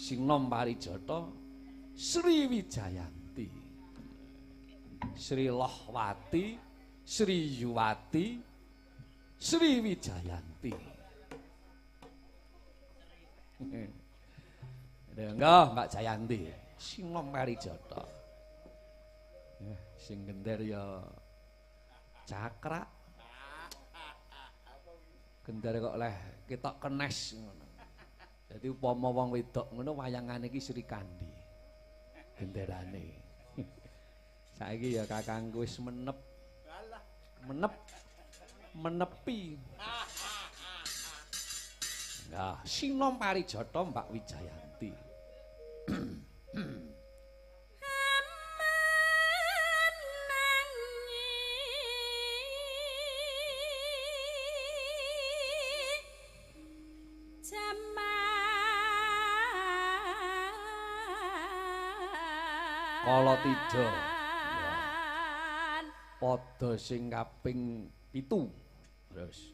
Sinom Parijata Sri Wijayanti. Sri Lohwati, Sri Yuwati, Sri Wijayanti. Enggak, Mbak Jayanti. Sinom Parijata. Sing gender ya cakrak. Gender kok leh ketok kenes ngono. Dadi upama wong wedok ngono wayangane iki Sri Kandi. Genderane. Saiki ya kakangku wis menep. Menep. Menepi. Nah, Sinom Parijata Mbak Wijayanti. Kala tidha padha sing kaping 7. Terus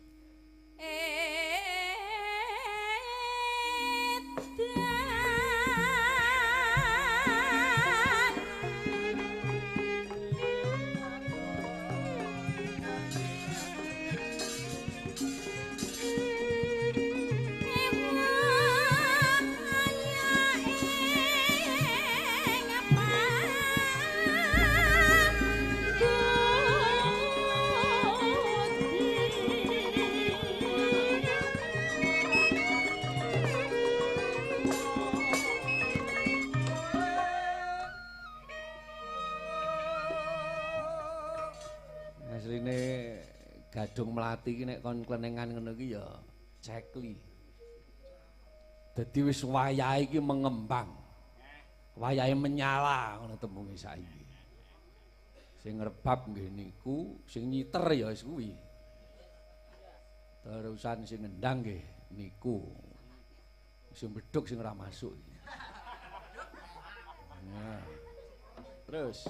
Gadung Melati iki nek kon klenengan ngono iki ya cekli. Dadi wis wayahe iki mengembang. Wayahe menyala ngono tembunge saiki. Sing ngrebab nggih niku, sing nyiter ya wis kuwi. Terusan sing ngendang nggih niku. Sing bedhug sing ora masuk. Nah. Terus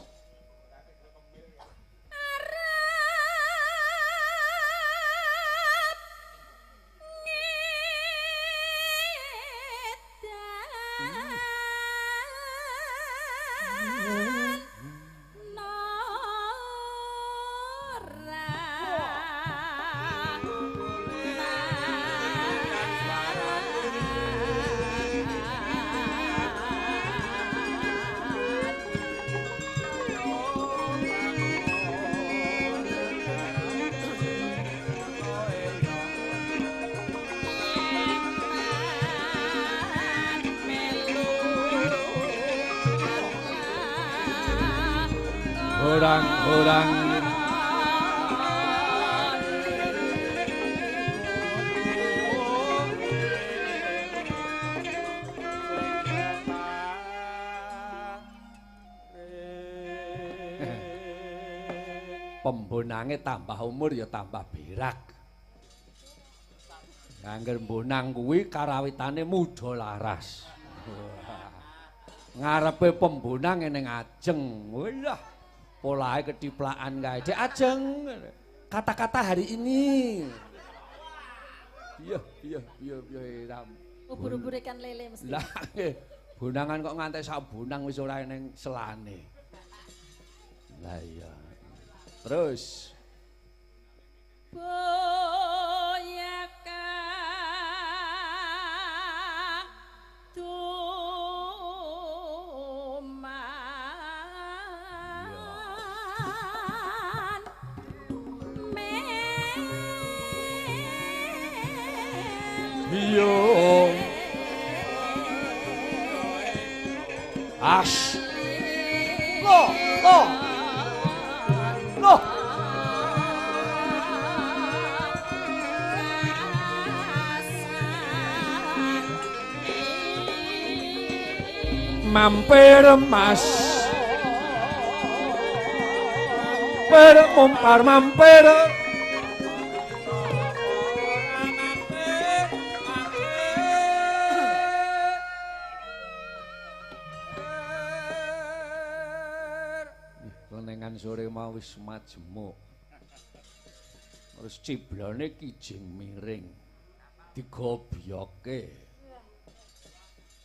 orang-orang pembonange tambah umur ya tambah berak. Angger mbonang kuwi karawitane muda laras. Ngarepe pembonang ning ajeng. Walah, polahe ketiplakan kae. Dek Ajeng, kata-kata hari ini. Iya, iya, iya, iya. Ubur-ubur ikan lele mesti. Lah nggih, bonangan kok ngantek sak bonang wis ora ning selane. Lah iya. Terus yo as lo lo lo mampir mas per mumpar mampir. Lenengan sore mau wis majemuk. Terus ciblane kijing miring digobyoke.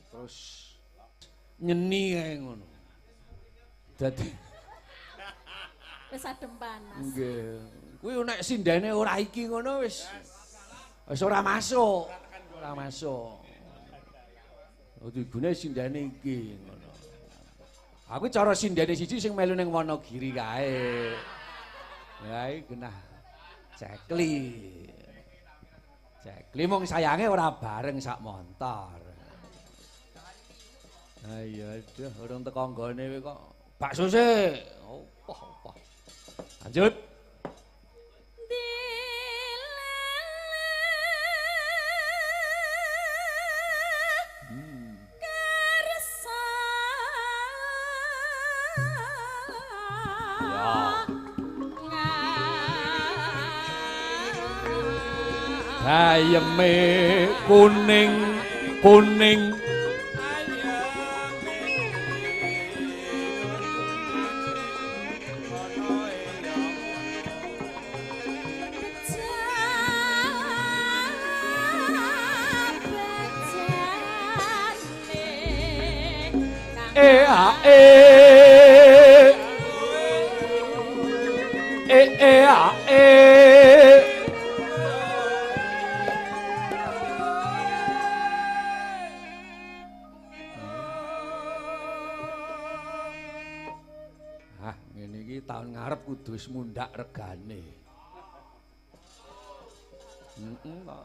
Terus Nyeni kae ngono. Dadi wis adem panas. Nggih. Kuwi nek sindene ora iki ngono wis wis ora masuk. Ora masuk. Ibune sindene iki ngono. Aku cara sindene siji sing melu ning Wonogiri kae. Ya iki genah cekli. Cekli mung sayange ora bareng sak montor. Ayo aduh urung teko nggone kok bakso sik. Opo opo. Lanjut. Ayeme kuning kuning e a e e e a e. Ah, ngene iki taun ngarep kudu wis mundhak regane. Heeh kok.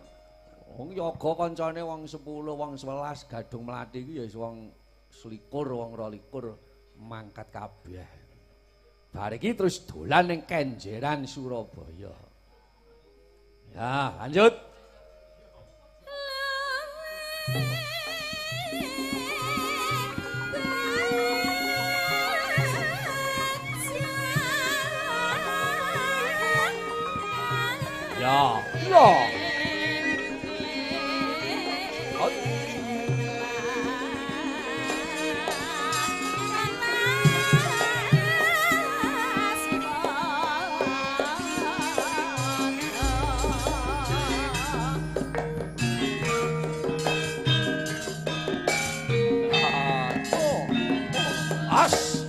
Wong yoga kancane wong 10, wong 11 gadung mlati iki ya wis wong 21, wong 22 mangkat kabeh. Bar iki terus dolan ning Kenjeran Surabaya. Ya, lanjut. Ya, ya. As.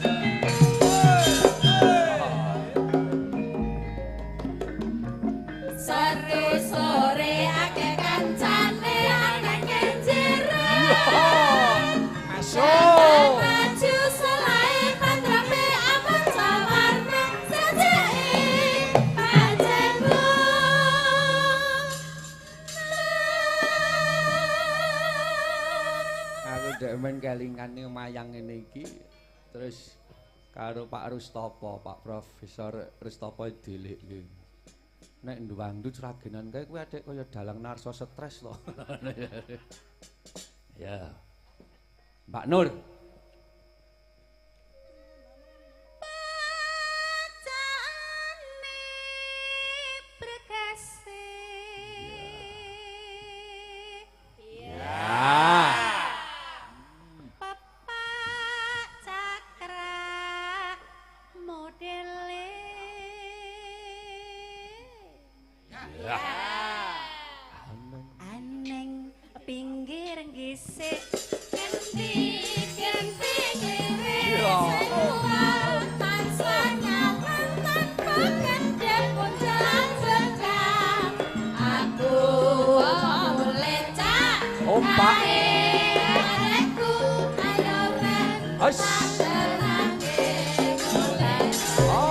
Satu sore akeh kancane ana Kenjeran. Masuk. Maju selae patrape aman sawarna sejake pancen. Aku dek men kelingane mayang ngene iki terus karo Pak Rustopo, Pak Profesor Rustopo dilikke. Nek ndangdut sragenan kae kuwi adek kaya dalang narso stres to. Ya. Mbak Nur. Pacane prekase. Ya. Papak cakra modele. Ya. Aneng pinggir gisik ganti ganti kere semua tansah nyaman tanpa kendel ponjalan sekam aku mulai cak Ompak. Arekku ayo rek As. tenangke golek. Oh.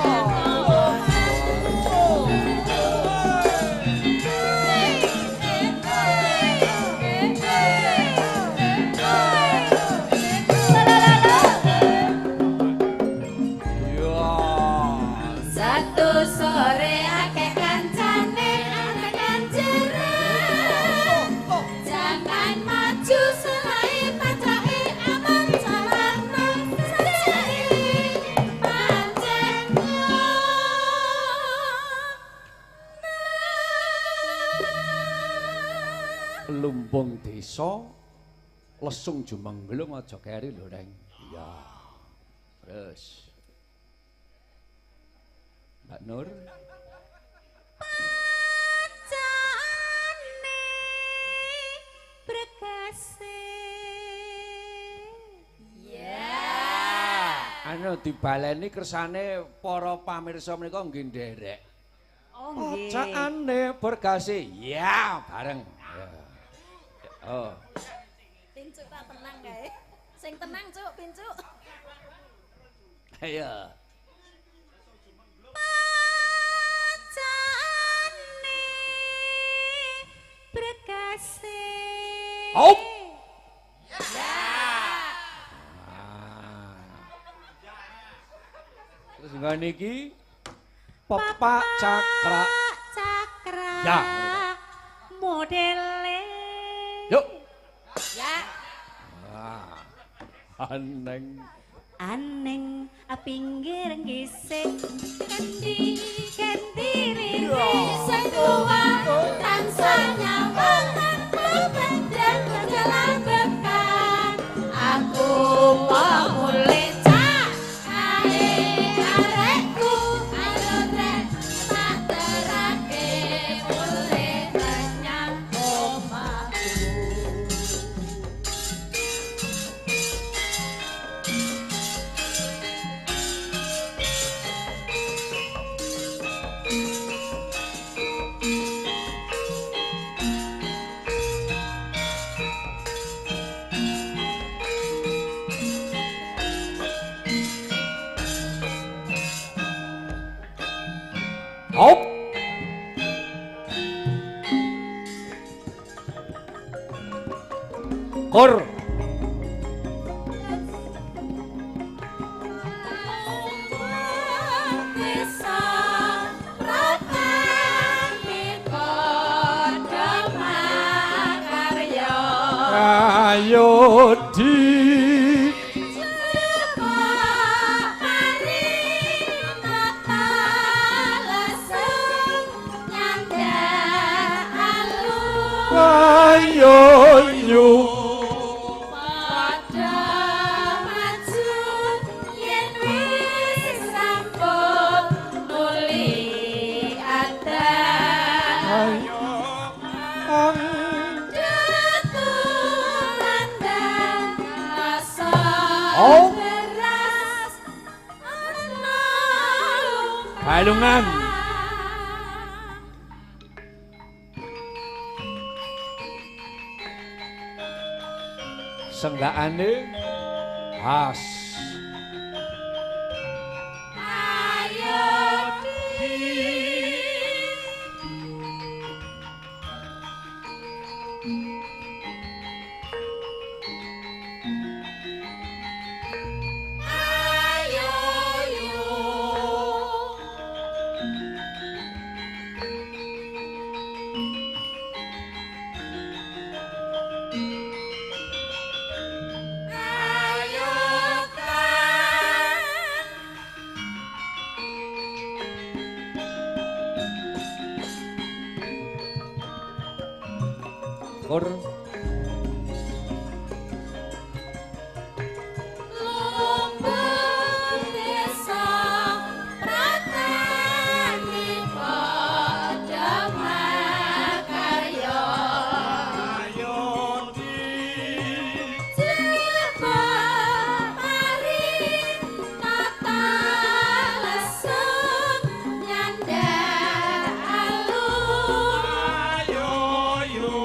Ya. Satu sore akeh kancane ana Kenjeran. Jangan maju selae pacake aman sawarna sejake pancen. Lumbung desa lesung jumengglung aja keri lho, Reng. Iya. Terus. Mbak Nur. Pacane prekase. Ya. Anu dibaleni kersane para pamirsa menika nggih nderek. Oh nggih. Pacakane bergase ya bareng. Ya. Oh. Pincuk tak tenang kae. Sing tenang cuk, pincuk. Ayo. Pacakane bergase. Hop. Ya. Terus ngene iki pepak cakra cakra ya modele. Yuk. Ya. Ah. Aneng aneng pinggir ngising kendi kendi riri sing tuwa tansah nyawang tanpa bendang jalan bekan aku mau mulih cak ae arekku ayo rek tak terake mulih menyang omahku. Hop. Kor. Desa pratani padha makarya. Ayo di ayo yu Padha maju yen wis sampun nuli adat. Ayo ang Tumandan rasa Oh. beras ana Balungan. Senggakane khas. Ayo di ayo yo. Ayo kan. Kor. Lumbung desa pratani padha makarya. Ayo di Jeba pari tata lesung nyandak alun. Ayo yu.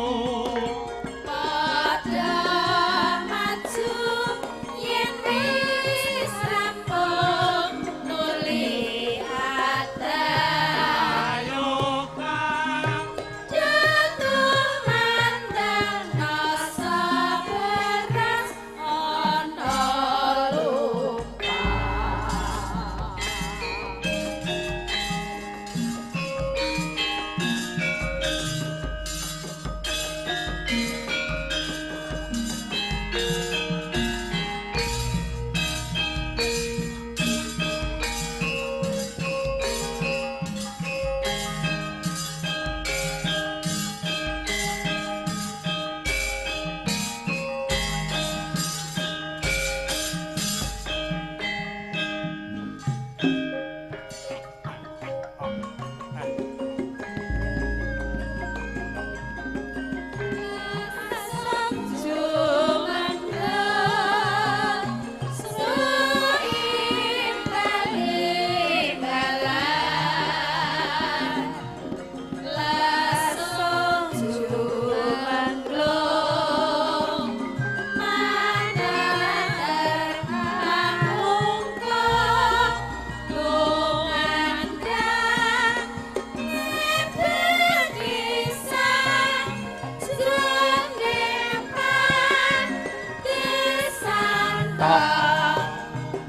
tok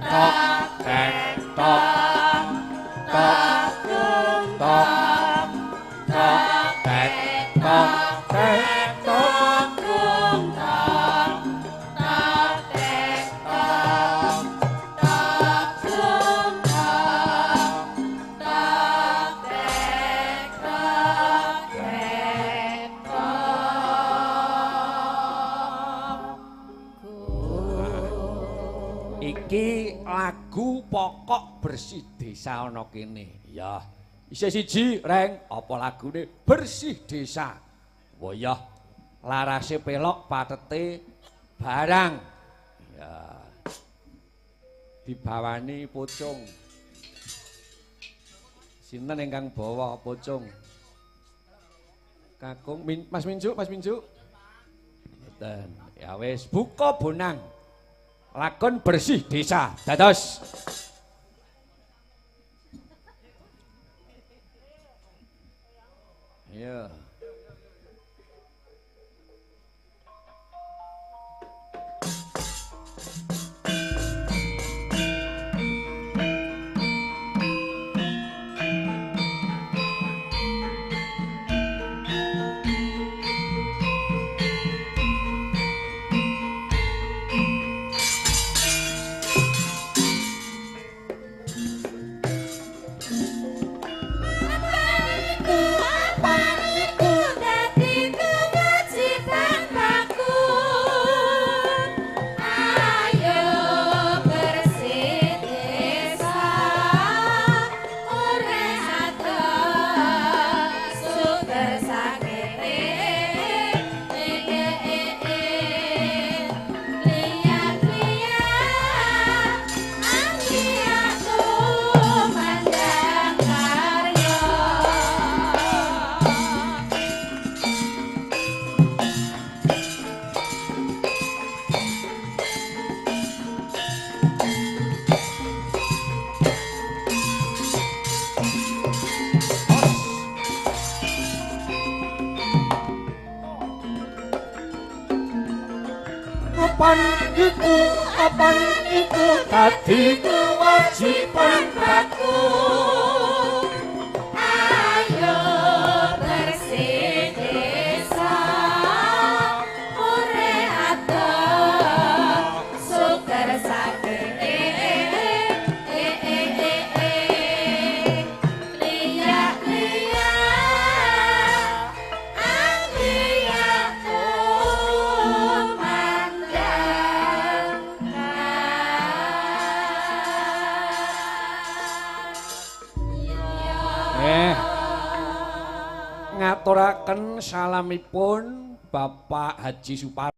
tok tek tok tok tok tok tek tok tek tok tung tok tok tek tok tok tung tok tok tek tok tek tok. Iki lagu pokok bersih desa ana kene. Ya, isih siji reng apa lagune bersih desa. Wayah larase pelok patete barang. Ya. Dibawani pocong. Sinten ingkang bawa pocong? Kakung Mas Minjuk, Mas Minjuk. Mboten. Ya wis buka bonang. Lakon bersih desa. Dados. Iya. Apa iku dadi kewajiban baku. Ayo bersih desa, ora adoh sumber sakite. Liya-liya anggiat tumandang karya. Apan iku dadi kewajiban baku. Ayo bersih desa, ore adoh suker sakit. Liya-liya anggiat tumandang Ngaturaken salamipun Bapak Haji Suparno.